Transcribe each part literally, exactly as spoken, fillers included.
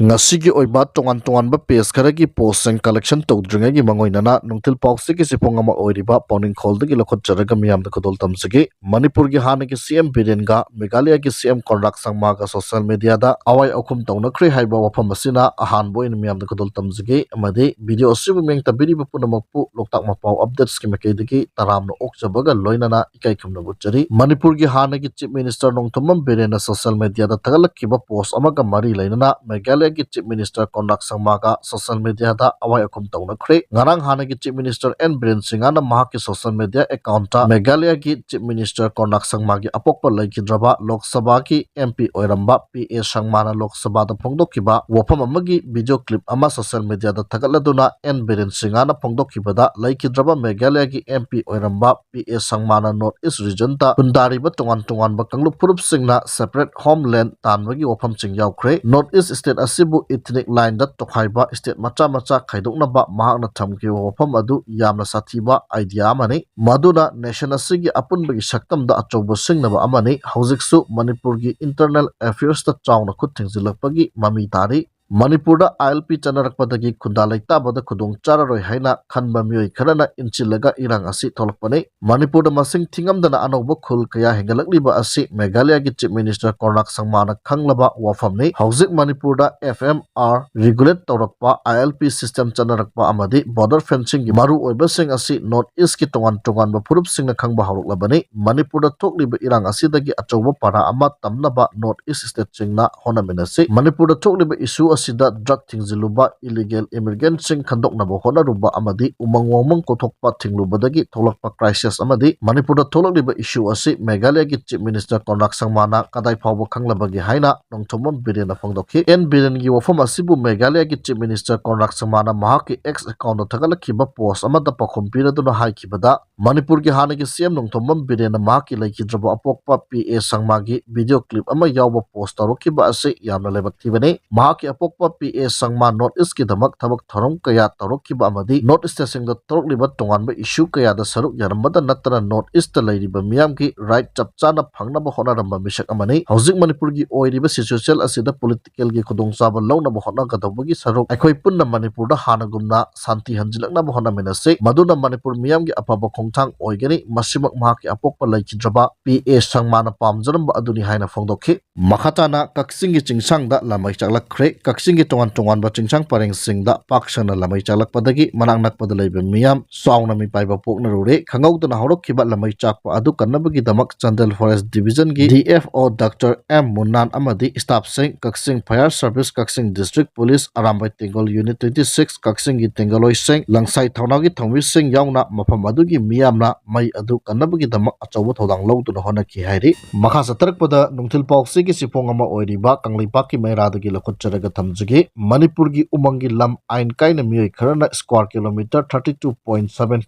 ꯉꯁꯤꯒꯤ ꯑꯣꯏꯕ ꯇꯣꯉꯥꯟ ꯇꯣꯉꯥꯟꯕ page ꯈꯔꯒꯤ postꯁꯤꯡ collection ꯇꯧꯗ꯭ꯔꯤꯉꯩꯒꯤ ꯃꯥꯡꯑꯣꯏꯅꯅ ꯅꯨꯡꯊꯤꯜ ꯄꯥꯎꯆꯦꯒꯤ ꯆꯦꯐꯣꯡ ꯑꯃ ꯑꯣꯏꯔꯤꯕ ꯄꯥꯎꯅꯤꯡꯈꯣꯜꯗꯒꯤ ꯂꯧꯈꯠꯆꯔꯒ ꯃꯤꯌꯥꯝꯗ ꯈꯨꯗꯣꯜ ꯇꯝꯖꯒꯦ꯫ ꯃꯅꯤꯄꯨꯔꯒꯤ ꯍꯥꯟꯅꯒꯤ C M ꯕꯤꯔꯦꯟꯒ ꯃꯦꯘꯥꯂꯌꯒꯤ C M ꯀꯣꯟꯔꯥꯛ ꯁꯪꯃꯥꯒ social mediaꯗ ꯑꯋꯥꯏ ꯑꯈꯨꯝ ꯇꯧꯅꯈ꯭ꯔꯦ ꯍꯥꯏꯕ ꯋꯥꯐꯝ ꯑꯁꯤꯅ ꯑꯍꯥꯟꯕ ꯑꯣꯏꯅ ꯃꯤꯌꯥꯝꯗ ꯈꯨꯗꯣꯜ ꯇꯝꯖꯒꯦ꯫ ꯑꯃꯗꯤ video ꯑꯁꯤꯕꯨ ꯃꯤꯠꯌꯦꯡ ꯇꯝꯕꯤꯔꯤꯕ ꯄꯨꯝꯅꯃꯛꯄꯨ ꯂꯣꯛꯇꯥꯛ ꯃꯄꯥꯎ updatesꯀꯤ ꯃꯥꯏꯀꯩꯗꯒꯤ ꯇꯔꯥꯝꯅ ꯑꯣꯛꯆꯕꯒ ꯂꯣꯏꯅꯅ ꯏꯀꯥꯏ ꯈꯨꯝꯅꯕ ꯎꯠꯆꯔꯤ꯫ ꯃꯅꯤꯄꯨꯔꯒꯤ ꯍꯥꯟꯅꯒꯤ Chief Minister Nongthombam ꯕꯤꯔꯦꯟꯅ social mediaꯗ ꯊꯥꯒꯠꯂꯛꯈꯤꯕ post ꯑꯃꯒ ꯃꯔꯤ ꯂꯩꯅꯅ ꯃꯦꯘꯥꯂꯌꯒꯤ Chief Minister ꯀꯣꯟꯔꯥꯛ ꯁꯪꯃꯥꯒ social mediaꯗ ꯑꯋꯥꯏ ꯑꯈꯨꯝ ꯇꯧꯅꯈ꯭ꯔꯦ꯫ ꯉꯔꯥꯡ ꯍꯥꯟꯅꯒꯤ Chief Minister N ꯕꯤꯔꯦꯟ ꯁꯤꯡꯍꯅ ꯃꯍꯥꯛꯀꯤ social media accountꯇ ꯃꯦꯘꯥꯂꯌꯒꯤ Chief Minister ꯀꯣꯟꯔꯥꯛ ꯁꯪꯃꯥꯒꯤ ꯑꯄꯣꯛꯄ ꯂꯩꯈꯤꯗ꯭ꯔꯕ ꯂꯣꯛ ꯁꯚꯥꯒꯤ M P ꯑꯣꯏꯔꯝꯕ P A ꯁꯪꯃꯥꯅ ꯂꯣꯛ ꯁꯚꯥꯗ ꯐꯣꯡꯗꯣꯛꯈꯤꯕ ꯋꯥꯐꯝ ꯑꯃꯒꯤ video clip ꯑꯃ social mediaꯗ ꯊꯥꯒꯠꯂꯗꯨꯅ N ꯕꯤꯔꯦꯟ ꯁꯤꯡꯍꯅ ꯐꯣꯡꯗꯣꯛꯈꯤꯕꯗ, ꯂꯩꯈꯤꯗ꯭ꯔꯕ ꯃꯦꯘꯥꯂꯌꯒꯤ M P ꯑꯣꯏꯔꯝꯕ P A ꯁꯪꯃꯥꯅ North East regionꯇ ꯈꯨꯟꯗꯥꯔꯤꯕ ꯇꯣꯉꯥꯟ ꯇꯣꯉꯥꯟꯕ ꯀꯥꯡꯂꯨꯞ ꯐꯨꯔꯨꯞꯁꯤꯡꯅ separate homeland ꯇꯥꯟꯕꯒꯤ ꯋꯥꯐꯝꯁꯤꯡ ꯌꯥꯎꯈ꯭ꯔꯦ꯫ North East state ꯑꯁꯤꯕꯨ ethnic lineꯗ ꯇꯣꯈꯥꯏꯕ, state ꯃꯆꯥ ꯃꯆꯥ ꯈꯥꯏꯗꯣꯛꯅꯕ ꯃꯍꯥꯛꯅ ꯊꯝꯈꯤꯕ ꯋꯥꯐꯝ ꯑꯗꯨ ꯌꯥꯝꯅ ꯁꯥꯊꯤꯕ idea ꯑꯃꯅꯤ꯫ ꯃꯗꯨꯅ nation ꯑꯁꯤꯒꯤ ꯑꯄꯨꯟꯕꯒꯤ ꯁꯛꯇꯝꯗ ꯑꯆꯧꯕ ꯁꯤꯡꯅꯕ ꯑꯃꯅꯤ꯫ ꯍꯧꯖꯤꯛꯁꯨ ꯃꯅꯤꯄꯨꯔꯒꯤ internal affairsꯇ ꯆꯥꯎꯅ ꯈꯨꯠ ꯊꯤꯡꯖꯤꯜꯂꯛꯄꯒꯤ ꯃꯃꯤ ꯇꯥꯔꯤ꯫ ꯃꯅꯤꯄꯨꯔꯗ ILP ꯆꯠꯅꯔꯛꯄꯗꯒꯤ ꯈꯨꯟꯗꯥ ꯂꯩꯇꯥꯕꯗ ꯈꯨꯗꯣꯡ ꯆꯥꯔꯔꯣꯏ ꯍꯥꯏꯅ ꯈꯟꯕ ꯃꯤꯑꯣꯏ ꯈꯔꯅ ꯏꯟꯁꯤꯜꯂꯒ ꯏꯔꯥꯡ ꯑꯁꯤ ꯊꯣꯛꯂꯛꯄꯅꯤ꯫ ꯃꯅꯤꯄꯨꯔꯗ ꯃꯁꯤꯡ ꯊꯤꯉꯝꯗꯅ ꯑꯅꯧꯕ ꯈꯨꯜ ꯀꯌꯥ ꯍꯦꯟꯒꯠꯂꯛꯂꯤꯕ ꯑꯁꯤ ꯃꯦꯘꯥꯂꯌꯒꯤ Chief Minister ꯀꯣꯟꯔꯥꯛ ꯁꯪꯃꯥꯅ ꯈꯪꯂꯕ ꯋꯥꯐꯝꯅꯤ꯫ ꯍꯧꯖꯤꯛ ꯃꯅꯤꯄꯨꯔꯗ F M R regulate ꯇꯧꯔꯛꯄ, ILP system ꯆꯠꯅꯔꯛꯄ ꯑꯃꯗꯤ border fencingꯒꯤ ꯃꯔꯨꯑꯣꯏꯕꯁꯤꯡ ꯑꯁꯤ North Eastꯀꯤ ꯇꯣꯉꯥꯟ ꯇꯣꯉꯥꯟꯕ ꯐꯨꯔꯨꯞꯁꯤꯡꯅ ꯈꯪꯕ ꯍꯧꯔꯛꯂꯕꯅꯤ꯫ ꯃꯅꯤꯄꯨꯔꯗ ꯊꯣꯛꯂꯤꯕ ꯏꯔꯥꯡ ꯑꯁꯤꯗꯒꯤ ꯑꯆꯧꯕ ꯄꯥꯔꯥ ꯑꯃ ꯇꯝꯅꯕ North East stateꯁꯤꯡꯅ ꯍꯣꯠꯅꯃꯤꯟꯅꯁꯤ꯫ ꯃꯅꯤꯄꯨꯔꯗ ꯊꯣꯛꯂꯤꯕ issue ꯑꯁꯤꯗ drug ꯊꯤꯡꯖꯤꯜꯂꯨꯕ, illegal immigrantꯁꯤꯡ ꯈꯟꯗꯣꯛꯅꯕ ꯍꯣꯠꯅꯔꯨꯕ ꯑꯃꯗꯤ ꯎꯃꯪ ꯋꯥꯃꯪ ꯀꯣꯛꯊꯣꯛꯄ ꯊꯤꯡꯂꯨꯕꯗꯒꯤ ꯊꯣꯛꯂꯛꯄ crisis ꯑꯃꯗꯤ ꯃꯅꯤꯄꯨꯔꯗ ꯊꯣꯛꯂꯛꯂꯤꯕ issue ꯑꯁꯤ ꯃꯦꯘꯥꯂꯌꯒꯤ Chief Minister ꯀꯣꯟꯔꯥꯛ ꯁꯪꯃꯥꯅ ꯀꯗꯥꯏ ꯐꯥꯎꯕ ꯈꯪꯂꯕꯒꯦ ꯍꯥꯏꯅ ꯅꯣꯡꯊꯣꯝꯕꯝ ꯕꯤꯔꯦꯟꯅ ꯐꯣꯡꯗꯣꯛꯈꯤ꯫ N ꯕꯤꯔꯦꯟꯒꯤ ꯋꯥꯐꯝ ꯑꯁꯤꯕꯨ ꯃꯦꯘꯥꯂꯌꯒꯤ Chief Minister ꯀꯣꯟꯔꯥꯛ ꯁꯪꯃꯥꯅ ꯃꯍꯥꯛꯀꯤ X accountꯇ ꯊꯥꯒꯠꯂꯛꯈꯤꯕ post ꯑꯃꯗ ꯄꯥꯎꯈꯨꯝ ꯄꯤꯔꯗꯨꯅ ꯍꯥꯏꯈꯤꯕꯗ, ꯃꯅꯤꯄꯨꯔꯒꯤ ꯍꯥꯟꯅꯒꯤ C M ꯅꯣꯡꯊꯣꯝꯕꯝ ꯕꯤꯔꯦꯟꯅ ꯃꯍꯥꯛꯀꯤ ꯂꯩꯈꯤꯗ꯭ꯔꯕ ꯑꯄꯣꯛꯄ P A ꯁꯪꯃꯥꯒꯤ video clip ꯑꯃ ꯌꯥꯎꯕ post ꯇꯧꯔꯛꯈꯤꯕ ꯑꯁꯤ ꯌꯥꯝꯅ ꯂꯥꯏꯕꯛ ꯊꯤꯕꯅꯤ꯫ ꯃꯍꯥꯛꯀꯤ ꯑꯄꯣꯛꯄ ꯄꯤ ꯑꯦ ꯁꯪꯃꯥ North East ꯀꯤꯗꯃꯛ ꯊꯕꯛ ꯊꯧꯔꯝ ꯀꯌꯥ ꯇꯧꯔꯛꯈꯤꯕ ꯑꯃꯗꯤ North East ꯁꯤꯡꯗ ꯊꯣꯛꯂꯤꯕ ꯇꯣꯉꯥꯟꯕ issue ꯀꯌꯥꯗ ꯁꯔꯨꯛ ꯌꯥꯔꯝꯕꯗ ꯅꯠꯇꯅ North East ꯇ ꯂꯩꯔꯤꯕ ꯃꯤꯌꯥꯝꯒꯤ right ꯆꯞ ꯆꯥꯅ ꯐꯪꯅꯕ ꯍꯣꯠꯅꯔꯝꯕ ꯃꯤꯁꯛ ꯑꯃꯅꯤ꯫ ꯍꯧꯖꯤꯛ ꯃꯅꯤꯄꯨꯔꯒꯤ ꯑꯣꯏꯔꯤꯕ situation ꯑꯁꯤꯗ political ꯒꯤ ꯈꯨꯗꯣꯡꯆꯥꯕ ꯂꯧꯅꯕ ꯍꯣꯠꯅꯒꯗꯧꯕꯒꯤ ꯁꯔꯨꯛ ꯑꯩꯈꯣꯏ ꯄꯨꯟꯅ ꯃꯅꯤꯄꯨꯔꯗ ꯍꯥꯟꯅꯒꯨꯝꯅ ꯁꯥꯟꯇꯤ ꯍꯟꯖꯤꯜꯂꯛꯅꯕ ꯍꯣꯠꯅꯃꯤꯟꯅꯁꯤ꯫ ꯃꯗꯨꯅ ꯃꯅꯤꯄꯨꯔ ꯃꯤꯌꯥꯝꯒꯤ ꯑꯐꯕ ꯈꯣꯡꯊꯥꯡ ꯑꯣꯏꯒꯅꯤ꯫ ꯃꯁꯤꯃꯛ ꯃꯍꯥꯛꯀꯤ ꯑꯄꯣꯛꯄ ꯂꯩꯈꯤꯗ꯭ꯔꯕ ꯄꯤ ꯑꯦ ꯁꯪꯃꯥꯅ ꯄꯥꯝꯖꯔꯝꯕ ꯑꯗꯨꯅꯤ ꯍꯥꯏꯅ ꯐꯣꯡꯗꯣꯛꯈꯤ꯫ ꯃꯈꯥ ꯇꯥꯅ ꯀꯛꯆꯤꯡꯒꯤ ꯆꯤꯡꯁꯥꯡꯗ ꯂꯥꯃꯩ ꯆꯥꯛꯂꯛꯈ꯭ꯔꯦ꯫ ꯀꯛꯆꯤꯡꯒꯤ ꯇꯣꯉꯥꯟ ꯇꯣꯉꯥꯟꯕ ꯆꯤꯡꯁꯥꯡ ꯄꯔꯦꯡꯁꯤꯡꯗ ꯄꯥꯛ ꯁꯟꯅ ꯂꯥꯃꯩ ꯆꯥꯛꯂꯛꯄꯗꯒꯤ ꯃꯅꯥꯛ ꯅꯛꯄꯗ ꯂꯩꯕ ꯃꯤꯌꯥꯝ ꯆꯥꯎꯅ ꯃꯤꯄꯥꯏꯕ ꯄꯣꯛꯅꯔꯨꯔꯦ꯫ ꯈꯪꯍꯧꯗꯅ ꯍꯧꯔꯛꯈꯤꯕ ꯂꯥꯃꯩ ꯆꯥꯛꯄ ꯑꯗꯨ ꯀꯟꯅꯕꯒꯤꯗꯃꯛ ꯆꯥꯟꯗꯦꯜ Forest Division ꯒꯤ D F O Doctor M ꯃꯨꯟꯅꯥꯟ ꯑꯃꯗꯤ staff ꯁꯤꯡ, ꯀꯛꯆꯤꯡ Fire Service, ꯀꯛꯆꯤꯡ District Police, Arambai ꯇꯦꯡꯒꯣꯜ Unit twenty six, ꯀꯛꯆꯤꯡꯒꯤ ꯇꯦꯡꯒꯣꯜꯂꯣꯏꯁꯤꯡ, ꯂꯪꯁꯥꯏ ꯊꯧꯅꯥꯒꯤ ꯊꯧꯃꯤꯁꯤꯡ ꯌꯥꯎꯅ ꯃꯐꯝ ꯑꯗꯨꯒꯤ ꯃꯤꯌꯥꯝꯅ ꯃꯩ ꯑꯗꯨ ꯀꯟꯅꯕꯒꯤꯗꯃꯛ ꯑꯆꯧꯕ ꯊꯧꯗꯥꯡ ꯂꯧꯗꯨꯅ ꯍꯣꯠꯅꯈꯤ ꯍꯥꯏꯔꯤ꯫ ꯃꯈꯥ ꯆꯠꯊꯔꯛꯄꯗ ꯅꯨꯡꯊꯤꯜ ꯄꯥꯎꯆꯦꯒꯤ ꯆꯦꯐꯣꯡ ꯑꯃ ꯑꯣꯏꯔꯤꯕ ꯀꯪꯂꯩꯄꯥꯛꯀꯤ ꯃꯩꯔꯥꯗꯒꯤ ꯂꯧꯈꯠꯆꯔꯒ ꯊꯝꯖꯒꯦ꯫ ꯃꯅꯤꯄꯨꯔꯒꯤ ꯎꯃꯪꯒꯤ ꯂꯝ ꯑꯥꯏꯟ ꯀꯥꯏꯅ ꯃꯤꯑꯣꯏ ꯈꯔꯅ square kilometre thirty two point seven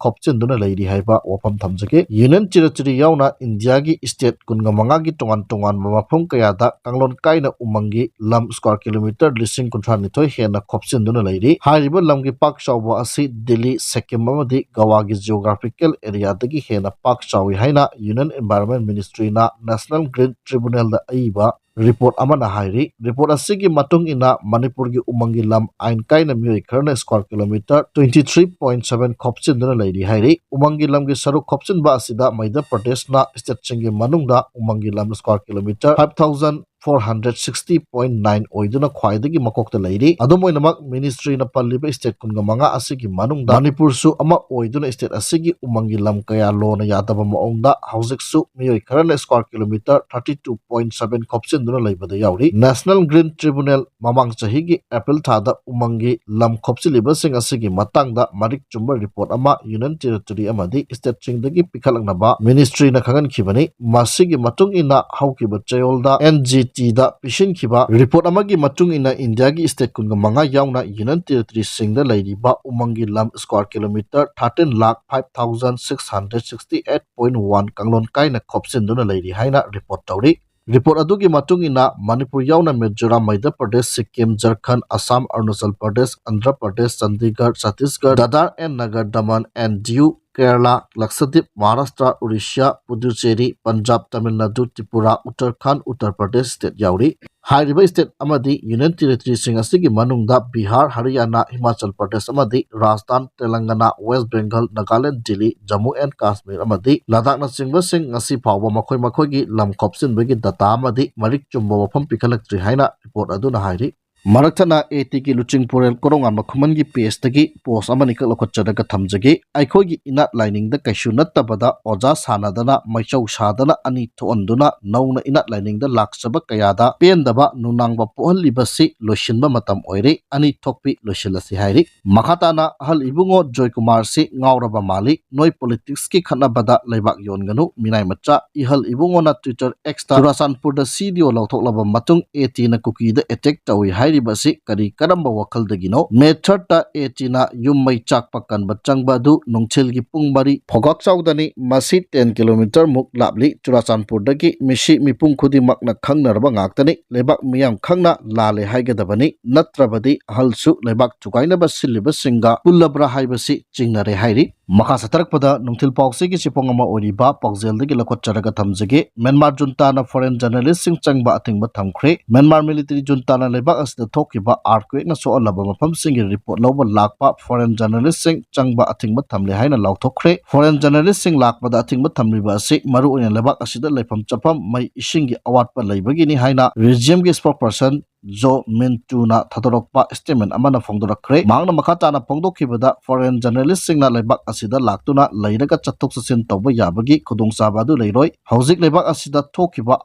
ꯈꯣꯞꯆꯤꯟꯗꯨꯅ ꯂꯩꯔꯤ ꯍꯥꯏꯕ ꯋꯥꯐꯝ ꯊꯝꯖꯒꯦ꯫ Union Territory ꯌꯥꯎꯅ ꯏꯟꯗꯤꯌꯥꯒꯤ state ꯀꯨꯟꯒ ꯃꯉꯥꯒꯤ ꯇꯣꯉꯥꯟ ꯇꯣꯉꯥꯟꯕ ꯃꯐꯝ ꯀꯌꯥꯗ ꯀꯥꯡꯂꯣꯟ ꯀꯥꯏꯅ ꯎꯃꯪꯒꯤ ꯂꯝ square kilometre ꯂꯤꯁꯤꯡ ꯀꯨꯟꯊ꯭ꯔꯥ ꯅꯤꯊꯣꯏ ꯍꯦꯟꯅ ꯈꯣꯞꯆꯤꯟꯗꯨꯅ ꯂꯩꯔꯤ꯫ ꯍꯥꯏꯔꯤꯕ ꯂꯝꯒꯤ ꯄꯥꯛ ꯆꯥꯎꯕ ꯑꯁꯤ ꯗꯤꯜꯂꯤ, ꯁꯤꯛꯀꯤꯝ ꯑꯃꯗꯤ ꯒꯋꯥꯒꯤ geographical area ꯗꯒꯤ ꯍꯦꯟꯅ ꯄꯥꯛ ꯆꯥꯎꯏ ꯍꯥꯏꯅ Union Environment Ministry ꯅ National Green Tribunal ꯗ ꯑꯏꯕ report ꯑꯃꯅ ꯍꯥꯏꯔꯤ꯫ Report ꯑꯁꯤꯒꯤ ꯃꯇꯨꯡ ꯏꯟꯅ ꯃꯅꯤꯄꯨꯔꯒꯤ ꯎꯃꯪꯒꯤ ꯂꯝ ꯑꯥꯏꯟ ꯀꯥꯏꯅ ꯃꯤꯑꯣꯏ ꯈꯔꯅ square kilometre twenty three point seven ꯈꯣꯞꯆꯤꯟꯗꯨꯅ ꯂꯩꯔꯤ ꯍꯥꯏꯔꯤ꯫ ꯎꯃꯪꯒꯤ ꯂꯝꯒꯤ ꯁꯔꯨꯛ ꯈꯣꯞꯆꯤꯟꯕ ꯑꯁꯤꯗ ꯃꯙ꯭ꯌ ꯄ꯭ꯔꯗꯦꯁꯅ state ꯁꯤꯡꯒꯤ ꯃꯅꯨꯡꯗ ꯎꯃꯪꯒꯤ ꯂꯝ square kilometre five thousand four hundred sixty point nine ꯑꯣꯏꯗꯨꯅ ꯈ꯭ꯋꯥꯏꯗꯒꯤ ꯃꯀꯣꯛꯇ ꯂꯩꯔꯤ꯫ ꯑꯗꯨꯝ ꯑꯣꯏꯅꯃꯛ, ministry ꯅ ꯄꯜꯂꯤꯕ state ꯀꯨꯟꯒ ꯃꯉꯥ ꯑꯁꯤꯒꯤ ꯃꯅꯨꯡꯗ ꯃꯅꯤꯄꯨꯔꯁꯨ ꯑꯃ ꯑꯣꯏꯗꯨꯅ state ꯑꯁꯤꯒꯤ ꯎꯃꯪꯒꯤ ꯂꯝ ꯀꯌꯥ ꯂꯣꯅ ꯌꯥꯗꯕ ꯃꯑꯣꯡꯗ ꯍꯧꯖꯤꯛꯁꯨ ꯃꯤꯑꯣꯏ ꯈꯔꯅ square kilometre thirty two point seven ꯈꯣꯞꯆꯤꯟꯗꯨꯅ ꯂꯩꯕꯗ ꯌꯥꯎꯔꯤ꯫ National Green Tribunal ꯃꯃꯥꯡ ꯆꯍꯤꯒꯤ April ꯊꯥꯗ ꯎꯃꯪꯒꯤ ꯂꯝ ꯈꯣꯞꯆꯤꯜꯂꯤꯕꯁꯤꯡ ꯑꯁꯤꯒꯤ ꯃꯇꯥꯡꯗ ꯃꯔꯤꯛ ꯆꯨꯝꯕ report ꯑꯃ Union Territory ꯑꯃꯗꯤ state ꯁꯤꯡꯗꯒꯤ ꯄꯤꯈꯠꯂꯛꯅꯕ ministry ꯅ ꯈꯪꯍꯟꯈꯤꯕꯅꯤ꯫ ꯃꯁꯤꯒꯤ ꯃꯇꯨꯡ ꯏꯟꯅ ꯍꯧꯈꯤꯕ ꯆꯌꯣꯜꯗ N G T ꯗ ꯄꯤꯁꯤꯟꯈꯤꯕ report ꯑꯃꯒꯤ ꯃꯇꯨꯡ ꯏꯟꯅ ꯏꯟꯗꯤꯌꯥꯒꯤ state ꯀꯨꯟꯒ ꯃꯉꯥ ꯌꯥꯎꯅ Union Territory ꯁꯤꯡꯗ ꯂꯩꯔꯤꯕ ꯎꯃꯪꯒꯤ ꯂꯝ square kilometre thirteen lakh five thousand six hundred sixty eight point one ꯀꯥꯡꯂꯣꯟ ꯀꯥꯏꯅ ꯈꯣꯞꯆꯤꯟꯗꯨꯅ ꯂꯩꯔꯤ ꯍꯥꯏꯅ report ꯇꯧꯔꯤ꯫ ꯔꯤꯄꯣꯔꯠ ꯑꯗꯨꯒꯤ ꯃꯇꯨꯡ ꯏꯟꯅ, ꯃꯅꯤꯄꯨꯔ ꯌꯥꯎꯅ Mizoram, Madhya Pradesh, Sikkim, Jharkhand, Assam, Arunachal Pradesh, Andhra Pradesh, Chandigarh, Chhattisgarh, Dadra and Nagar Daman and Diu, Kerala, Lakshadweep, Maharashtra, Orissa, Puducherry, Punjab, Tamil Nadu, Tripura, Uttarakhand, Uttar Pradesh state ꯌꯥꯎꯔꯤ꯫ ꯍꯥꯏꯔꯤꯕ ꯁ꯭ꯇꯦꯠ ꯑꯃꯗꯤ ꯌꯨꯅꯤꯌꯟ ꯇꯦꯔꯤꯇꯣꯔꯤꯁꯤꯡ ꯑꯁꯤꯒꯤ ꯃꯅꯨꯡꯗ ꯕꯤꯍꯥꯔ, ꯍꯔꯤꯌꯥꯅꯥ, ꯍꯤꯃꯥꯆꯜ ꯄ꯭ꯔꯗꯦꯁ ꯑꯃꯗꯤ ꯔꯥꯖꯁꯊꯥꯟ, ꯇꯦꯂꯪꯒꯅꯥ, ꯋꯦꯁ꯭ꯠ ꯕꯦꯡꯒꯜ, ꯅꯥꯒꯥꯂꯦꯟꯗ, ꯗꯤꯜꯂꯤ, ꯖꯝꯃꯨ ꯑꯦꯟ ꯀꯥꯁꯃꯤꯔ ꯑꯃꯗꯤ ꯂꯗꯥꯈꯅꯆꯤꯡꯕꯁꯤꯡ ꯉꯁꯤ ꯐꯥꯎꯕ ꯃꯈꯣꯏ ꯃꯈꯣꯏꯒꯤ ꯂꯝ ꯈꯣꯞꯆꯤꯟꯕꯒꯤ ꯗꯇꯥ ꯑꯃꯗꯤ ꯃꯔꯤꯛ ꯆꯨꯝꯕ ꯋꯥꯐꯝ ꯄꯤꯈꯠꯂꯛꯇ꯭ꯔꯤ ꯍꯥꯏꯅ ꯔꯤꯄꯣꯔꯠ ꯑꯗꯨꯅ ꯍꯥꯏꯔꯤ꯫ ꯃꯔꯛ ꯊꯠꯅ ꯑꯦ ꯇꯤꯒꯤ ꯂꯨꯆꯤꯡꯄꯨꯔꯦꯜ ꯀꯣꯔꯧꯉꯥꯟꯕ ꯈꯨꯃꯟꯒꯤ ꯄꯦꯖꯇꯒꯤ ꯄꯣꯁ ꯑꯃꯅꯤꯈꯛ ꯂꯧꯈꯠꯆꯔꯒ ꯊꯝꯖꯒꯦ꯫ ꯑꯩꯈꯣꯏꯒꯤ ꯏꯅꯥꯠ ꯂꯥꯏꯅꯤꯡꯗ ꯀꯩꯁꯨ ꯅꯠꯇꯕꯗ ꯑꯣꯖꯥ ꯁꯥꯟꯅꯗꯅ, ꯃꯩꯆꯧ ꯁꯥꯗꯅ, ꯑꯅꯤ ꯊꯣꯛꯍꯟꯗꯨꯅ ꯅꯧꯅ ꯏꯅꯥꯠ ꯂꯥꯏꯅꯤꯡꯗ ꯂꯥꯛꯆꯕ ꯀꯌꯥꯗ ꯄꯦꯟꯗꯕ ꯅꯨꯡꯅꯥꯡꯕ ꯄꯣꯛꯍꯜꯂꯤꯕꯁꯤ ꯂꯣꯏꯁꯤꯟꯕ ꯃꯇꯝ ꯑꯣꯏꯔꯦ꯫ ꯑꯅꯤ ꯊꯣꯛꯄꯤ ꯂꯣꯏꯁꯤꯜꯂꯁꯤ ꯍꯥꯏꯔꯤ꯫ ꯃꯈꯥ ꯇꯥꯅ ꯑꯍꯜ ꯏꯕꯨꯡꯉꯣ ꯖꯣꯏꯀꯨꯃꯥꯔꯁꯤ ꯉꯥꯎꯔꯕ ꯃꯥꯜꯂꯤ꯫ ꯅꯣꯏ ꯄꯣꯂꯤꯇꯤꯛꯁꯀꯤ ꯈꯠꯅꯕꯗ ꯂꯩꯕꯥꯛ ꯌꯣꯟꯒꯅꯨ, ꯃꯤꯅꯥꯏ ꯃꯆꯥ꯫ ꯏꯍꯜ ꯏꯕꯨꯡꯉꯣꯅ Twitter X-ꯇ ꯆꯨꯔꯥꯆꯥꯟꯄꯨꯔꯗ C D O ꯂꯧꯊꯣꯛꯂꯕ ꯃꯇꯨꯡ A Tꯅ ꯀꯨꯀꯤꯗ attack ꯇꯧꯏ ꯍꯥꯏꯔꯤꯕ ꯑꯁꯤ ꯀꯔꯤ ꯀꯔꯝꯕ ꯋꯥꯈꯜꯗꯒꯤꯅꯣ? May third-ꯇ A Tꯅ ꯌꯨꯝ ꯃꯩ ꯆꯥꯛꯄ ꯀꯟꯕ ꯆꯪꯕ ꯑꯗꯨ ꯅꯨꯡꯊꯤꯜꯒꯤ ꯄꯨꯡ ꯃꯔꯤ ꯐꯣꯒꯥꯛꯆꯥꯎꯗꯅꯤ꯫ ꯃꯁꯤ ten kilometre ꯃꯨꯛ ꯂꯥꯞꯂꯤ꯫ ꯆꯨꯔꯥꯆꯥꯟꯄꯨꯔꯗꯒꯤ ꯃꯤꯁꯤ ꯃꯤꯄꯨꯝ ꯈꯨꯗꯤꯡꯃꯛꯅ ꯈꯪꯅꯔꯕ ꯉꯥꯛꯇꯅꯤ꯫ ꯂꯩꯕꯥꯛ ꯃꯤꯌꯥꯝ ꯈꯪꯅ ꯂꯥꯜꯂꯦ ꯍꯥꯏꯒꯗꯕꯅꯤ, ꯅꯠꯇ꯭ꯔꯕꯗꯤ ꯑꯍꯜꯁꯨ ꯂꯩꯕꯥꯛ ꯊꯨꯒꯥꯏꯅꯕ ꯁꯤꯜꯂꯤꯕꯁꯤꯡꯒ ꯄꯨꯜꯂꯕ꯭ꯔꯥ ꯍꯥꯏꯕꯁꯤ ꯆꯤꯡꯅꯔꯦ ꯍꯥꯏꯔꯤ꯫ ꯃꯈꯥ ꯆꯠꯊꯔꯛꯄꯗ ꯅꯨꯡꯊꯤꯜ ꯄꯥꯎꯆꯦꯒꯤ ꯆꯦꯐꯣꯡ ꯑꯃ ꯑꯣꯏꯔꯤꯕ ꯄꯥꯎꯖꯦꯜꯗꯒꯤ ꯂꯧꯈꯠꯆꯔꯒ ꯊꯝꯖꯒꯦ꯫ ꯃ꯭ꯌꯥꯟꯃꯥꯔ ꯖꯨꯟꯇꯥꯅ foreign journalistꯁꯤꯡ ꯆꯪꯕ ꯑꯊꯤꯡꯕ ꯊꯝꯈ꯭ꯔꯦ꯫ ꯃ꯭ꯌꯥꯟꯃꯥꯔ military ꯖꯨꯟꯇꯥꯅ ꯂꯩꯕꯥꯛ ꯑꯁꯤꯗ ꯊꯣꯛꯈꯤꯕ earthquakeꯅ ꯁꯣꯛꯍꯜꯂꯕ ꯃꯐꯝꯁꯤꯡꯒꯤ report ꯂꯧꯕ ꯂꯥꯛꯄ foreign journalistꯁꯤꯡ ꯆꯪꯕ ꯑꯊꯤꯡꯕ ꯊꯝꯂꯦ ꯍꯥꯏꯅ ꯂꯥꯎꯊꯣꯛꯈ꯭ꯔꯦ꯫ Foreign journalistꯁꯤꯡ ꯂꯥꯛꯄꯗ ꯑꯊꯤꯡꯕ ꯊꯝꯂꯤꯕ ꯑꯁꯤ ꯃꯔꯨꯑꯣꯏꯅ ꯂꯩꯕꯥꯛ ꯑꯁꯤꯗ ꯂꯩꯐꯝ ꯆꯥꯐꯝ, ꯃꯩ, ꯏꯁꯤꯡꯒꯤ ꯑꯋꯥꯠꯄ ꯂꯩꯕꯒꯤꯅꯤ ꯍꯥꯏꯅ regimeꯒꯤ spokesperson ꯖꯣ ꯃꯤꯟꯇꯨꯅ ꯊꯥꯗꯣꯔꯛꯄ statement ꯑꯃꯅ ꯐꯣꯡꯗꯣꯔꯛꯈ꯭ꯔꯦ꯫ ꯃꯍꯥꯛꯅ ꯃꯈꯥ ꯇꯥꯅ ꯐꯣꯡꯗꯣꯛꯈꯤꯕꯗ, foreign journalistꯁꯤꯡꯅ ꯂꯩꯕꯥꯛ ꯑꯁꯤꯗ ꯂꯥꯛꯇꯨꯅ ꯂꯩꯔꯒ ꯆꯠꯊꯣꯛ ꯆꯠꯁꯤꯟ ꯇꯧꯕ ꯌꯥꯕꯒꯤ ꯈꯨꯗꯣꯡꯆꯥꯕ ꯑꯗꯨ ꯂꯩꯔꯣꯏ꯫ ꯍꯧꯖꯤꯛ ꯂꯩꯕꯥꯛ ꯑꯁꯤꯗ ꯊꯣꯛꯈꯤꯕ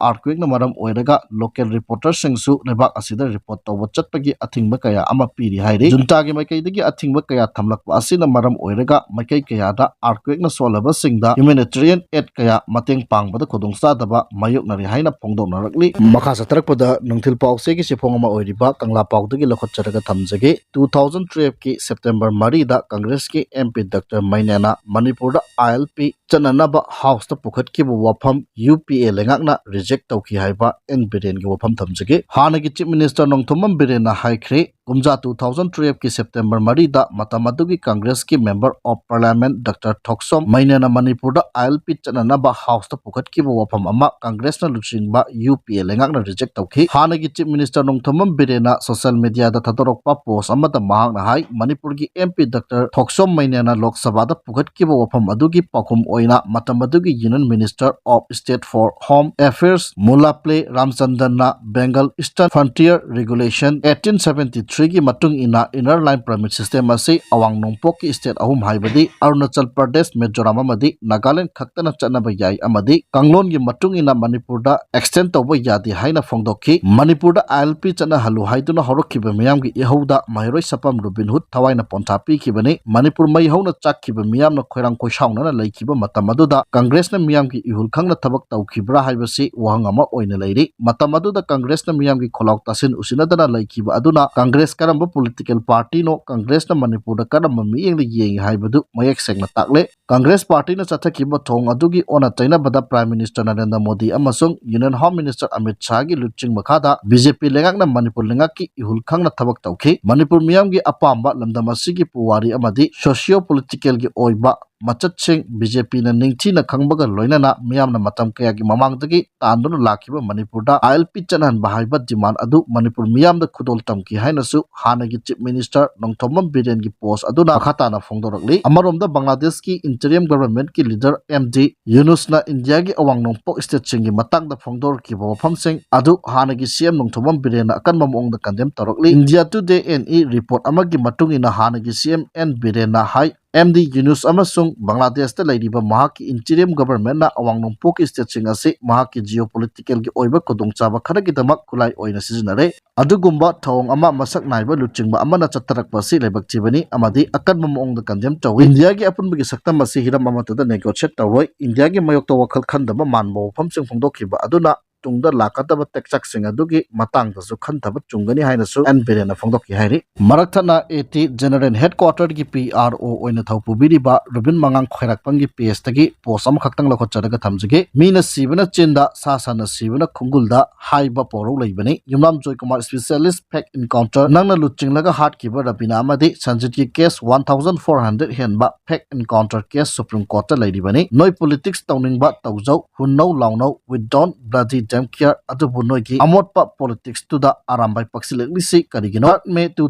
earthquakeꯅ ꯃꯔꯝ ꯑꯣꯏꯔꯒ local reporterꯁꯤꯡꯁꯨ ꯂꯩꯕꯥꯛ ꯑꯁꯤꯗ report ꯇꯧꯕ ꯆꯠꯄꯒꯤ ꯑꯊꯤꯡꯕ ꯀꯌꯥ ꯑꯃ ꯄꯤꯔꯤ ꯍꯥꯏꯔꯤ꯫ ꯖꯨꯟꯇꯥꯒꯤ ꯃꯥꯏꯀꯩꯗꯒꯤ ꯑꯊꯤꯡꯕ ꯀꯌꯥ ꯊꯝꯂꯛꯄ ꯑꯁꯤꯅ ꯃꯔꯝ ꯑꯣꯏꯔꯒ ꯃꯥꯏꯀꯩ ꯀꯌꯥꯗ earthquakeꯅ ꯁꯣꯛꯍꯜꯂꯕꯁꯤꯡꯗ humanitarian aid ꯀꯌꯥ ꯃꯇꯦꯡ ꯄꯥꯡꯕꯗ ꯈꯨꯗꯣꯡꯆꯥꯗꯕ ꯃꯥꯌꯣꯛꯅꯔꯤ ꯍꯥꯏꯅ ꯐꯣꯡꯗꯣꯛꯅꯔꯛꯂꯤ꯫ ꯃꯈꯥ ꯆꯠꯊꯔꯛꯄꯗ ꯅꯨꯡꯊꯤꯜ ꯄꯥꯎꯆꯦꯒꯤ ꯆꯦꯐꯣꯡ ꯑꯃ ꯑꯣꯏꯔꯤꯕ ꯀꯪꯂꯥ ꯄꯥꯎꯗꯒꯤ ꯂꯧꯈꯠꯆꯔꯒ ꯊꯝꯖꯒꯦ꯫ Two thousand twelveꯀꯤ September ꯃꯔꯤꯗ Congressꯀꯤ MP Doctor ꯃꯩꯅꯦꯅ ꯃꯅꯤꯄꯨꯔꯗ ILP ꯆꯠꯅꯅꯕ ꯍꯥꯎꯁꯇ ꯄꯨꯈꯠꯈꯤꯕ ꯋꯥꯐꯝ ꯌꯨ ꯄꯤ ꯑꯦ ꯂꯩꯉꯥꯛꯅ ꯔꯤꯖꯦꯛ ꯇꯧꯈꯤ ꯍꯥꯏꯕ ꯑꯦꯟ ꯕꯤꯔꯦꯟꯒꯤ ꯋꯥꯐꯝ ꯊꯝꯖꯒꯦ꯫ ꯍꯥꯟꯅꯒꯤ ꯆꯤꯐ ꯃꯤꯅꯤꯁꯇꯔ ꯅꯣꯡꯊꯣꯝꯕꯝ ꯕꯤꯔꯦꯟꯅ ꯍꯥꯏꯈ꯭ꯔꯦ, ꯀꯨꯝꯖꯥ ꯇꯨ ꯊꯥꯎꯖꯟ ꯇꯨꯋꯦꯜꯐꯀꯤ ꯁꯦꯞꯇꯦꯝꯕꯔ ꯃꯔꯤꯗ ꯃꯇꯝ ꯑꯗꯨꯒꯤ ꯀꯪꯒ꯭ꯔꯦꯁꯀꯤ ꯃꯦꯝꯕꯔ ꯑꯣꯐ ꯄꯥꯔꯂꯤꯌꯥꯃꯦꯟ ꯗꯥꯛꯇꯔ ꯊꯣꯛꯁꯣꯝ ꯃꯩꯅꯦꯅ ꯃꯅꯤꯄꯨꯔꯗ ꯑꯥꯏ ꯑꯦꯜ ꯄꯤ ꯆꯠꯅꯅꯕ ꯍꯥꯎꯁꯇ ꯄꯨꯈꯠꯈꯤꯕ ꯋꯥꯐꯝ ꯑꯃ ꯀꯪꯒ꯭ꯔꯦꯁꯅ ꯂꯨꯆꯤꯡꯕ ꯌꯨ ꯄꯤ ꯑꯦ ꯂꯩꯉꯥꯛꯅ ꯔꯤꯖꯦꯛ ꯇꯧꯈꯤ꯫ ꯍꯥꯟꯅꯒꯤ ꯆꯤꯐ ꯃꯤꯅꯤꯁꯇꯔ ꯅꯣꯡꯊꯣꯝꯕꯝ ꯕꯤꯔꯦꯟꯅ ꯁꯣꯁꯤꯌꯦꯜ ꯃꯤꯗꯤꯌꯥꯗ ꯊꯥꯗꯣꯔꯛꯄ ꯄꯣꯁ ꯑꯃꯗ ꯃꯍꯥꯛꯅ ꯍꯥꯏ, ꯃꯅꯤꯄꯨꯔꯒꯤ ꯑꯦꯝ ꯄꯤ ꯗꯥꯛꯇꯔ ꯊꯣꯛꯁꯣꯝ ꯃꯩꯅꯦꯅ ꯂꯣꯛ ꯁꯚꯥꯗ ꯄꯨꯈꯠꯈꯤꯕ ꯋꯥꯐꯝ ꯑꯗꯨꯒꯤ ꯄꯥꯎꯈꯨꯝ ꯑꯣꯏꯅ ꯃꯇꯝ ꯑꯗꯨꯒꯤ union minister of state for home affairs Mullappally ꯔꯥꯝꯆꯟꯗ꯭ꯔꯟꯅ Bengal eastern frontier regulation eighteen ꯁꯚꯦꯟꯇꯤ ꯊ꯭ꯔꯤꯒꯤ ꯃꯇꯨꯡ ꯏꯟꯅ ꯏꯟꯅꯔ ꯂꯥꯏꯟ ꯄꯔꯃꯤꯠ ꯁꯤꯁꯇꯦꯝ ꯑꯁꯤ ꯑꯋꯥꯡ ꯅꯣꯡꯄꯣꯛꯀꯤ ꯁ꯭ꯇꯦꯠ ꯑꯍꯨꯝ ꯍꯥꯏꯕꯗꯤ ꯑꯔꯨꯅꯥꯆꯜ ꯄ꯭ꯔꯗꯦꯁ, ꯃꯤꯖꯣꯔꯥꯝ ꯑꯃꯗꯤ ꯅꯥꯒꯥꯂꯦꯟ ꯈꯛꯇꯅ ꯆꯠꯅꯕ ꯌꯥꯏ ꯑꯃꯗꯤ ꯀꯥꯡꯂꯣꯟꯒꯤ ꯃꯇꯨꯡ ꯏꯟꯅ ꯃꯅꯤꯄꯨꯔꯗ ꯑꯦꯛꯁꯇꯦꯟ ꯇꯧꯕ ꯌꯥꯗꯦ ꯍꯥꯏꯅ ꯐꯣꯡꯗꯣꯛꯈꯤ꯫ ꯃꯅꯤꯄꯨꯔꯗ ꯑꯥꯏ ꯑꯦꯜ ꯄꯤ ꯆꯠꯅꯍꯜꯂꯨ ꯍꯥꯏꯗꯨꯅ ꯍꯧꯔꯛꯈꯤꯕ ꯃꯤꯌꯥꯝꯒꯤ ꯏꯍꯧꯗ ꯃꯍꯩꯔꯣꯏ ꯁꯥꯄꯝ ꯔꯣꯕꯤꯟ ꯍꯨꯗ ꯊꯋꯥꯏꯅ ꯄꯣꯟꯊꯥ ꯄꯤꯈꯤꯕꯅꯤ꯫ ꯃꯅꯤꯄꯨꯔ ꯃꯩ ꯍꯧꯅ ꯆꯥꯛꯈꯤꯕ ꯃꯤꯌꯥꯝꯅ ꯈꯣꯏꯔꯥꯡ ꯈꯣꯏꯁꯥꯎꯅꯅ ꯂꯩꯈꯤꯕ ꯃꯇꯝ ꯑꯗꯨꯗ ꯀꯪꯒ꯭ꯔꯦꯁꯅ ꯃꯤꯌꯥꯝꯒꯤ ꯏꯍꯨꯜ ꯈꯪꯅ ꯊꯕꯛ ꯇꯧꯈꯤꯕ꯭ꯔꯥ ꯍꯥꯏꯕꯁꯤ ꯋꯥꯍꯪ ꯑꯃ ꯑꯣꯏꯅ ꯂꯩꯔꯤ꯫ ꯃꯇꯝ ꯑꯗꯨꯗ ꯀꯪꯒ꯭ꯔꯦꯁꯅ ꯃꯤꯌꯥꯝꯒꯤ ꯈꯣꯜꯂꯥꯎ ꯇꯥꯁꯤꯟ ꯎꯁꯤꯟꯅꯗꯅ ꯂꯩꯈꯤꯕ ꯑꯗꯨꯅ ꯀꯪꯒ꯭ꯔꯦꯁ ꯀꯔꯝꯕ ꯄꯣꯂꯤꯇꯤꯀꯦꯜ ꯄꯥꯔꯇꯤꯅꯣ, ꯀꯪꯒ꯭ꯔꯦꯁꯅ ꯃꯅꯤꯄꯨꯔꯗ ꯀꯔꯝꯕ ꯃꯤꯠꯌꯦꯡꯗ ꯌꯦꯡꯉꯤ ꯍꯥꯏꯕꯗꯨ ꯃꯌꯦꯛ ꯁꯦꯡꯅ ꯇꯥꯛꯂꯦ꯫ ꯀꯪꯒ꯭ꯔꯦꯁ ꯄꯥꯔꯇꯤꯅ ꯆꯠꯊꯈꯤꯕ ꯊꯧꯑꯣꯡ ꯑꯗꯨꯒꯤ ꯑꯣꯟꯅ ꯇꯩꯅꯕꯗ ꯄ꯭ꯔꯥꯏꯝ ꯃꯤꯅꯤꯁꯇꯔ ꯅꯔꯦꯟꯗ꯭ꯔ ꯃꯣꯗꯤ ꯑꯃꯁꯨꯡ ꯌꯨꯅꯤꯌꯟ ꯍꯣꯝ ꯃꯤꯅꯤꯁꯇꯔ ꯑꯃꯤꯠ ꯁꯥꯍꯒꯤ ꯂꯨꯆꯤꯡ ꯃꯈꯥꯗ ꯕꯤ ꯖꯦ ꯄꯤ ꯂꯩꯉꯥꯛꯅ ꯃꯅꯤꯄꯨꯔ ꯂꯩꯉꯥꯛꯀꯤ ꯏꯍꯨꯜ ꯈꯪꯅ ꯊꯕꯛ ꯇꯧꯈꯤ꯫ ꯃꯅꯤꯄꯨꯔ ꯃꯤꯌꯥꯝꯒꯤ ꯑꯄꯥꯝꯕ ꯂꯝꯗꯝ ꯑꯁꯤꯒꯤ ꯄꯨꯋꯥꯔꯤ ꯑꯃꯗꯤ ꯁꯣꯁꯤꯌꯣ ꯄꯣꯂꯤꯇꯤꯀꯦꯜꯒꯤ ꯑꯣꯏꯕ ꯃꯆꯠꯁꯤꯡ ꯕꯤ ꯖꯦ ꯄꯤꯅ ꯅꯤꯡꯊꯤꯅ ꯈꯪꯕꯒ ꯂꯣꯏꯅꯅ ꯃꯤꯌꯥꯝꯅ ꯃꯇꯝ ꯀꯌꯥꯒꯤ ꯃꯃꯥꯡꯗꯒꯤ ꯇꯥꯟꯗꯨꯅ ꯂꯥꯛꯈꯤꯕ ꯃꯅꯤꯄꯨꯔꯗ ꯑꯥꯏ ꯑꯦꯜ ꯄꯤ ꯆꯠꯅꯍꯟꯕ ꯍꯥꯏꯕ ꯗꯤꯃꯥꯟ ꯑꯗꯨ ꯃꯅꯤꯄꯨꯔ ꯃꯤꯌꯥꯝꯗ ꯈꯨꯗꯣꯜ ꯇꯝꯈꯤ ꯍꯥꯏꯅꯁꯨ ꯍꯥꯟꯅꯒꯤ ꯆꯤꯐ ꯃꯤꯅꯤꯁꯇꯔ ꯅꯣꯡꯊꯣꯝꯕꯝ ꯕꯤꯔꯦꯟꯒꯤ ꯄꯣꯁ ꯑꯗꯨꯅ ꯃꯈꯥ ꯇꯥꯅ ꯐꯣꯡꯗꯣꯔꯛꯂꯤ꯫ ꯑꯃꯔꯣꯝꯗ ꯕꯪꯒ꯭ꯂꯥꯗꯦꯁꯀꯤ ꯏꯟꯇꯔꯤꯌꯝ ꯒꯚꯔꯟꯃꯦꯟꯠꯀꯤ ꯂꯤꯗꯔ ꯑꯦꯝ ꯗꯤ ꯌꯨꯅꯨꯁꯅ ꯏꯟꯗꯤꯌꯥꯒꯤ ꯑꯋꯥꯡ ꯅꯣꯡꯄꯣꯛ ꯁ꯭ꯇꯦꯠꯁꯤꯡꯒꯤ ꯃꯇꯥꯡꯗ ꯐꯣꯡꯗꯣꯔꯛꯈꯤꯕ ꯋꯥꯐꯝꯁꯤꯡ ꯑꯗꯨ ꯍꯥꯟꯅꯒꯤ ꯁꯤ ꯑꯦꯝ ꯅꯣꯡꯊꯣꯝꯕꯝ ꯕꯤꯔꯦꯟꯅ ꯑꯀꯟꯕ ꯃꯑꯣꯡꯗ ꯀꯟꯗꯦꯝ ꯇꯧꯔꯛꯂꯤ꯫ India today N E report ꯑꯃꯒꯤ ꯃꯇꯨꯡ ꯏꯟꯅ ꯍꯥꯟꯅꯒꯤ ꯁꯤ ꯑꯦꯝ ꯑꯦꯟ ꯕꯤꯔꯦꯟꯅ ꯍꯥꯏ, ꯑꯦꯝ ꯗꯤ ꯌꯨꯅꯨꯁ ꯑꯃꯁꯨꯡ ꯕꯪꯒ꯭ꯂꯥꯗꯦꯁꯇ ꯂꯩꯔꯤꯕ ꯃꯍꯥꯛꯀꯤ ꯏꯟꯇꯤꯔꯤꯌꯝ ꯒꯚꯔꯟꯃꯦꯟꯠꯅ ꯑꯋꯥꯡ ꯅꯣꯡꯄꯣꯛꯀꯤ ꯁ꯭ꯇꯦꯠꯁꯤꯡ ꯑꯁꯤ ꯃꯍꯥꯛꯀꯤ ꯖꯤꯑꯣ ꯄꯣꯂꯤꯇꯤꯀꯦꯜꯒꯤ ꯑꯣꯏꯕ ꯈꯨꯗꯣꯡꯆꯥꯕ ꯈꯔꯒꯤꯗꯃꯛ ꯈꯨꯠꯂꯥꯏ ꯑꯣꯏꯅ ꯁꯤꯖꯤꯟꯅꯔꯦ꯫ ꯑꯗꯨꯒꯨꯝꯕ ꯊꯧꯑꯣꯡ ꯑꯃ ꯃꯁꯛ ꯅꯥꯏꯕ ꯂꯨꯆꯤꯡꯕ ꯑꯃꯅ ꯆꯠꯊꯔꯛꯄ ꯑꯁꯤ ꯂꯥꯏꯕꯛ ꯊꯤꯕꯅꯤ ꯑꯃꯗꯤ ꯑꯀꯟꯕ ꯃꯑꯣꯡꯗ ꯀꯟꯗꯦꯝ ꯇꯧꯏ꯫ ꯏꯟꯗꯤꯌꯥꯒꯤ ꯑꯄꯨꯟꯕꯒꯤ ꯁꯛꯇꯝ ꯑꯁꯤ ꯍꯤꯔꯝ ꯑꯃꯠꯇꯗ ꯅꯦꯒꯣꯁꯤꯌꯦꯠ ꯇꯧꯔꯣꯏ꯫ ꯏꯟꯗꯤꯌꯥꯒꯤ ꯃꯥꯌꯣꯛꯇ ꯋꯥꯈꯜ ꯈꯟꯗꯕ ꯃꯥꯟꯕ ꯋꯥꯐꯝꯁꯤꯡ ꯐꯣꯡꯗꯣꯛꯈꯤꯕ ꯑꯗꯨꯅ ꯇꯨꯡꯗ ꯂꯥꯛꯀꯗꯕ ꯇꯦꯛꯆꯥꯛꯁꯤꯡ ꯑꯗꯨꯒꯤ ꯃꯇꯥꯡꯗꯁꯨ ꯈꯟꯊꯕ ꯆꯨꯝꯒꯅꯤ ꯍꯥꯏꯅꯁꯨ ꯑꯦꯟ ꯕꯤꯔꯦꯟꯅ ꯐꯣꯡꯗꯣꯛꯈꯤ ꯍꯥꯏꯔꯤ꯫ ꯃꯔꯛ ꯊꯠꯅ ꯑꯦ ꯇꯤ General Headquarter ꯒꯤ P R O ꯑꯣꯏꯅ ꯊꯧ ꯄꯨꯕꯤꯔꯤꯕ ꯔꯨꯕꯤꯟ ꯃꯉꯥꯡ ꯈ꯭ꯋꯥꯏꯔꯥꯛꯄꯝꯒꯤ page ꯇꯒꯤ post ꯑꯃꯈꯛꯇꯪ ꯂꯧꯈꯠꯆꯔꯒ ꯊꯝꯖꯒꯦ꯫ ꯃꯤꯅ ꯁꯤꯕꯅ ꯆꯤꯟꯗ, ꯁꯥ ꯁꯟꯅ ꯁꯤꯕꯅ ꯈꯨꯡꯒꯨꯜꯗ ꯍꯥꯏꯕ ꯄꯥꯎꯔꯧ ꯂꯩꯕꯅꯤ꯫ ꯌꯨꯝꯅꯥꯝ ꯖꯣꯏꯀꯨꯃꯥꯔ Specialist Fact Encounter, ꯅꯪꯅ ꯂꯨꯆꯤꯡꯂꯒ ꯍꯥꯠꯈꯤꯕ ꯔꯕꯤꯅꯥ ꯑꯃꯗꯤ ꯁꯟꯖꯤꯠꯀꯤ case one thousand four hundred ꯍꯦꯟꯕ Fact Encounter case Supreme Court ꯇ ꯂꯩꯔꯤꯕꯅꯤ꯫ ꯅꯣꯏ politics ꯇꯧꯅꯤꯡꯕ ꯇꯧꯖꯧ, ꯍꯨꯟꯅꯧ ꯂꯥꯎꯅꯧ, we don't bloody damn care, ꯑꯗꯨꯕꯨ ꯅꯣꯏꯒꯤ ꯑꯃꯣꯠꯄ politics ꯇꯨꯗ ꯑꯔꯥꯝꯕꯥꯏ ꯄꯛꯁꯤꯜꯂꯛꯂꯤꯁꯤ ꯀꯔꯤꯒꯤꯅꯣ? Third May two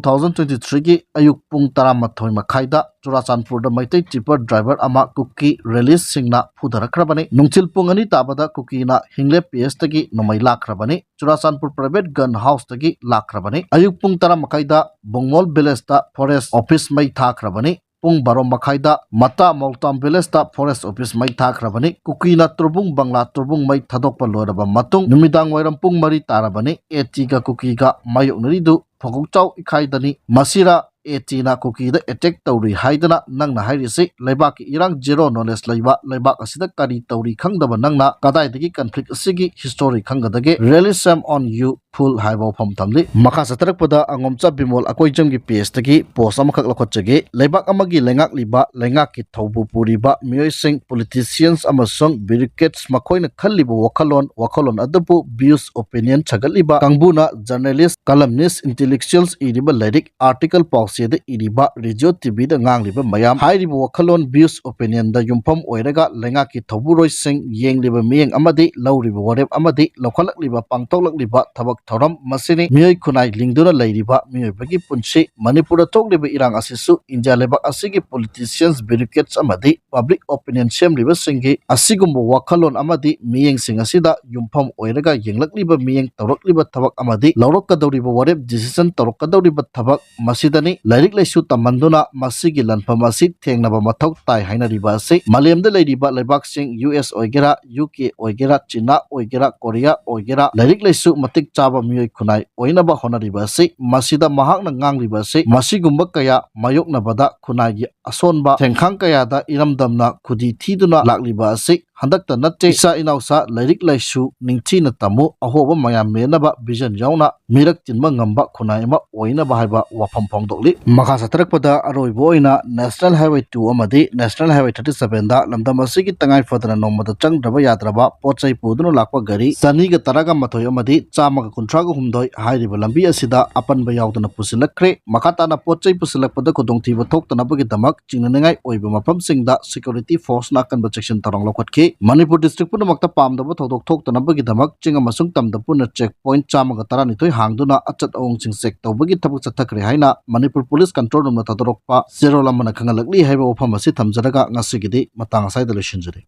thousand twenty three ꯒꯤ ꯑꯌꯨꯛ ꯄꯨꯡ ꯇꯔꯥꯃꯥꯊꯣꯏ ꯃꯈꯥꯏꯗ ꯆꯨꯔꯥꯆꯥꯟꯄꯨꯔꯗ ꯃꯩꯇꯩ tipper driver ꯑꯃ ꯀꯨꯀꯤ rallies ꯁꯤꯡꯅ ꯐꯨꯊꯔꯛꯈ꯭ꯔꯕꯅꯤ꯫ ꯅꯨꯡꯊꯤꯜ ꯄꯨꯡ ꯑꯅꯤ ꯇꯥꯕꯗ ꯀꯨꯀꯤꯅ ꯍꯤꯡꯂꯦ page ꯇꯒꯤ ꯅꯣꯡꯃꯩ ꯂꯥꯛꯈ꯭ꯔꯕꯅꯤ꯫ ꯆꯨꯔꯥꯆꯥꯟꯄꯨꯔ private gun house ꯇꯒꯤ ꯂꯥꯛꯈ꯭ꯔꯕꯅꯤ꯫ ꯑꯌꯨꯛ ꯄꯨꯡ ꯇꯔꯥ ꯃꯈꯥꯏꯗ ꯕꯨꯡꯃꯣꯜ village ꯇ forest office ꯃꯩ ꯊꯥꯈ꯭ꯔꯕꯅꯤ꯫ ꯄꯨꯡ ꯕꯥꯔꯣ ꯃꯈꯥꯏꯗ ꯃꯇꯥ ꯃꯧꯇꯥꯝ village ꯇ forest office ꯃꯩ ꯊꯥꯈ꯭ꯔꯕꯅꯤ꯫ ꯀꯨꯀꯤꯅ ꯇꯨꯔꯕꯨꯡ ꯕꯪꯂꯥ ꯇꯨꯔꯕꯨꯡ ꯃꯩ ꯊꯥꯗꯣꯛꯄ ꯂꯣꯏꯔꯕ ꯃꯇꯨꯡ ꯅꯨꯃꯤꯗꯥꯡ ꯋꯥꯏꯔꯝ ꯄꯨꯡ ꯃꯔꯤ ꯇꯥꯔꯕꯅꯤ꯫ ꯑꯦ ꯇꯤꯒ ꯀꯨꯀꯤꯒ ꯃꯥꯌꯣꯛꯅꯔꯤꯗꯨ ꯐꯣꯒꯣꯛꯆꯥꯎ ꯏꯈꯥꯏꯗꯅꯤ꯫ ꯃꯁꯤꯔ ꯑꯦ ꯇꯤꯅ ꯀꯨꯀꯤꯗ attack ꯇꯧꯔꯤ ꯍꯥꯏꯗꯅ ꯅꯪꯅ ꯍꯥꯏꯔꯤꯁꯤ? ꯂꯩꯕꯥꯛꯀꯤ ꯏꯔꯥꯡ zero knowledge ꯂꯩꯕ, ꯂꯩꯕꯥꯛ ꯑꯁꯤꯗ ꯀꯔꯤ ꯇꯧꯔꯤ ꯈꯪꯗꯕ ꯅꯪꯅ ꯀꯗꯥꯏꯗꯒꯤ conflict ꯑꯁꯤꯒꯤ history ꯈꯪꯒꯗꯒꯦ? Really shame on you꯫ Full ꯍꯥꯏꯕ ꯋꯥꯐꯝ ꯊꯝꯂꯤ꯫ ꯃꯈꯥ ꯆꯠꯊꯔꯛꯄꯗ ꯑꯉꯣꯝꯆꯥ ꯕꯤꯃꯣꯜ ꯑꯀꯣꯏꯖꯝꯒꯤ page ꯇꯒꯤ post ꯑꯃꯈꯛ ꯂꯧꯈꯠꯆꯒꯦ꯫ ꯂꯩꯕꯥꯛ ꯑꯃꯒꯤ ꯂꯩꯉꯥꯛꯂꯤꯕ, ꯂꯩꯉꯥꯛꯀꯤ ꯊꯧꯕꯨ ꯄꯨꯔꯤꯕ ꯃꯤꯑꯣꯏꯁꯤꯡ, politicians ꯑꯃꯁꯨꯡ bureaucrats ꯃꯈꯣꯏꯅ ꯈꯜꯂꯤꯕ ꯋꯥꯈꯜꯂꯣꯟ, ꯋꯥꯈꯜꯂꯣꯟ ꯑꯗꯨꯕꯨ views, opinion ꯁꯥꯒꯠꯂꯤꯕ ꯀꯥꯡꯕꯨꯅ journalist, columnist, intellectuals ꯏꯔꯤꯕ ꯂꯥꯏꯔꯤꯛ, article, ꯄꯥꯎꯆꯦꯗ ꯏꯔꯤꯕ, radio, T V ꯗ ꯉꯥꯡꯂꯤꯕ ꯃꯌꯥꯝ, ꯍꯥꯏꯔꯤꯕ ꯋꯥꯈꯜꯂꯣꯟ, views, opinion ꯗ ꯌꯨꯝꯐꯝ ꯑꯣꯏꯔꯒ ꯂꯩꯉꯥꯛꯀꯤ ꯊꯧꯕꯨꯔꯣꯏꯁꯤꯡ ꯌꯦꯡꯂꯤꯕ ꯃꯤꯠꯌꯦꯡ ꯑꯃꯗꯤ ꯂꯧꯔꯤꯕ ꯋꯥꯔꯦꯞ ꯑꯃꯗꯤ ꯂꯧꯈꯠꯂꯛꯂꯤꯕ ꯄꯥꯡꯊꯣꯛꯂꯛꯂꯤꯕ ꯊꯕꯛ ꯊꯧꯔꯝ ꯃꯁꯤꯅꯤ꯫ ꯃꯤꯑꯣꯏ ꯈꯨꯟꯅꯥꯏ ꯂꯤꯡꯗꯨꯅ ꯂꯩꯔꯤꯕ ꯃꯤꯑꯣꯏꯕꯒꯤ ꯄꯨꯟꯁꯤ, ꯃꯅꯤꯄꯨꯔꯗ ꯊꯣꯛꯂꯤꯕ ꯏꯔꯥꯡ ꯑꯁꯤꯁꯨ ꯏꯟꯗꯤꯌꯥ ꯂꯩꯕꯥꯛ ꯑꯁꯤꯒꯤ politicians, bureaucrats ꯑꯃꯗꯤ public opinion ꯁꯦꯝꯂꯤꯕꯁꯤꯡꯒꯤ ꯑꯁꯤꯒꯨꯝꯕ ꯋꯥꯈꯜꯂꯣꯟ ꯑꯃꯗꯤ ꯃꯤꯠꯌꯦꯡꯁꯤꯡ ꯑꯁꯤꯗ ꯌꯨꯝꯐꯝ ꯑꯣꯏꯔꯒ ꯌꯦꯡꯂꯛꯂꯤꯕ ꯃꯤꯠꯌꯦꯡ, ꯇꯧꯔꯛꯂꯤꯕ ꯊꯕꯛ ꯑꯃꯗꯤ ꯂꯧꯔꯛꯀꯗꯧꯔꯤꯕ ꯋꯥꯔꯦꯞ, decision ꯇꯧꯔꯛꯀꯗꯧꯔꯤꯕ ꯊꯕꯛ ꯃꯁꯤꯗꯅꯤ꯫ ꯂꯥꯏꯔꯤꯛ ꯂꯥꯏꯁꯨ ꯇꯝꯍꯟꯗꯨꯅ ꯃꯁꯤꯒꯤ ꯂꯥꯟꯐꯝ ꯑꯁꯤ ꯊꯦꯡꯅꯕ ꯃꯊꯧ ꯇꯥꯏ ꯍꯥꯏꯅꯔꯤꯕ ꯑꯁꯤ ꯃꯥꯂꯦꯝꯗ ꯂꯩꯔꯤꯕ ꯂꯩꯕꯥꯛꯁꯤꯡ ꯌꯨ ꯑꯦꯁ ꯑꯣꯏꯒꯦꯔꯥ, ꯌꯨ ꯀꯦ ꯑꯣꯏꯒꯦꯔꯥ, ꯆꯤꯅꯥ ꯑꯣꯏꯒꯦꯔꯥ, ꯀꯣꯔꯤꯌꯥ ꯑꯣꯏꯒꯦꯔꯥ, ꯂꯥꯏꯔꯤꯛ ꯂꯥꯏꯁꯨ ꯃꯇꯤꯛ ꯆꯥꯕ ꯃꯤꯑꯣꯏ ꯈꯨꯟꯅꯥꯏ ꯑꯣꯏꯅꯕ ꯍꯣꯠꯅꯔꯤꯕ ꯑꯁꯤ, ꯃꯁꯤꯗ ꯃꯍꯥꯛꯅ ꯉꯥꯡꯂꯤꯕ ꯑꯁꯤ ꯃꯁꯤꯒꯨꯝꯕ ꯀꯌꯥ ꯃꯥꯌꯣꯛꯅꯕꯗ ꯈꯨꯟꯅꯥꯏꯒꯤ ꯑꯁꯣꯟꯕ ꯊꯦꯡꯈꯥꯡ ꯀꯌꯥꯗ ꯏꯔꯝꯗꯝꯅ ꯈꯨꯗꯤ ꯊꯤꯗꯨꯅ ꯂꯥꯛꯂꯤꯕ ꯑꯁꯤ ꯍꯟꯗꯛꯇ ꯅꯠꯇꯦ꯫ ꯏꯆꯥ ꯏꯅꯥꯎꯆꯥ ꯂꯥꯏꯔꯤꯛ ꯂꯥꯏꯁꯨ ꯅꯤꯡꯊꯤꯅ ꯇꯝꯃꯨ, ꯑꯍꯣꯕ ꯃꯌꯥꯝ ꯃꯦꯟꯅꯕ ꯚꯤꯖꯟ ꯌꯥꯎꯅ ꯃꯤꯔꯛ ꯇꯤꯟꯕ ꯉꯝꯕ ꯈꯨꯟꯅꯥꯏ ꯑꯃ ꯑꯣꯏꯅꯕ ꯍꯥꯏꯕ ꯋꯥꯐꯝ ꯐꯣꯡꯗꯣꯛꯂꯤ꯫ ꯃꯈꯥ ꯆꯠꯊꯔꯛꯄꯗ ꯑꯔꯣꯏꯕ ꯑꯣꯏꯅ National Highway two ꯑꯃꯗꯤ National Highway thirty sevenꯗ ꯂꯝꯗꯝ ꯑꯁꯤꯒꯤ ꯇꯉꯥꯏ ꯐꯗꯅ ꯅꯣꯡꯃꯗ ꯆꯪꯗ꯭ꯔꯕ ꯌꯥꯗ꯭ꯔꯕ ꯄꯣꯠ ꯆꯩ ꯄꯨꯗꯨꯅ ꯂꯥꯛꯄ ꯒꯥꯔꯤ ꯆꯅꯤꯒ ꯇꯔꯥꯒ ꯃꯥꯊꯣꯏ ꯑꯃꯗꯤ ꯆꯥꯝꯃꯒ ꯀꯨꯟꯊ꯭ꯔꯥꯒ ꯍꯨꯝꯗꯣꯏ ꯍꯥꯏꯔꯤꯕ ꯂꯝꯕꯤ ꯑꯁꯤꯗ ꯑꯄꯟꯕ ꯌꯥꯎꯗꯅ ꯄꯨꯁꯤꯜꯂꯛꯈ꯭ꯔꯦ꯫ ꯃꯈꯥ ꯇꯥꯅ ꯄꯣꯠ ꯆꯩ ꯄꯨꯁꯤꯜꯂꯛꯄꯗ ꯈꯨꯗꯣꯡꯊꯤꯕ ꯊꯣꯛꯇꯅꯕꯒꯤꯗꯃꯛ ꯆꯤꯡꯅꯅꯤꯡꯉꯥꯏ ꯑꯣꯏꯕ ꯃꯐꯝꯁꯤꯡꯗ security forceꯅ ꯑꯀꯟꯕ ꯆꯦꯛꯁꯤꯟ ꯊꯧꯔꯥꯡ ꯂꯧꯈꯠꯈꯤ꯫ ꯃꯅꯤꯄꯨꯔ district ꯄꯨꯝꯅꯃꯛꯇ ꯄꯥꯝꯗꯕ ꯊꯧꯗꯣꯛ ꯊꯣꯛꯇꯅꯕꯒꯤꯗꯃꯛ ꯆꯤꯡ ꯑꯃꯁꯨꯡ ꯇꯝꯗ ꯄꯨꯟꯅ check point ꯆꯥꯝꯃꯒ ꯇꯔꯥꯅꯤꯊꯣꯏ ꯍꯥꯡꯗꯨꯅ ꯑꯆꯠ ꯑꯋꯣꯡꯁꯤꯡ check ꯇꯧꯕꯒꯤ ꯊꯕꯛ ꯆꯠꯊꯈ꯭ꯔꯦ ꯍꯥꯏꯅ ꯃꯅꯤꯄꯨꯔ police control roomꯅ ꯊꯥꯗꯣꯔꯛꯄ ꯆꯦꯔꯣꯜ ꯑꯃꯅ ꯈꯪꯍꯜꯂꯛꯂꯤ ꯍꯥꯏꯕ ꯋꯥꯐꯝ ꯑꯁꯤ ꯊꯝꯖꯔꯒ ꯉꯁꯤꯒꯤꯗꯤ ꯃꯇꯥꯡ ꯑꯁ꯭ꯋꯥꯏꯗ ꯂꯣꯏꯁꯤꯟꯖꯔꯦ꯫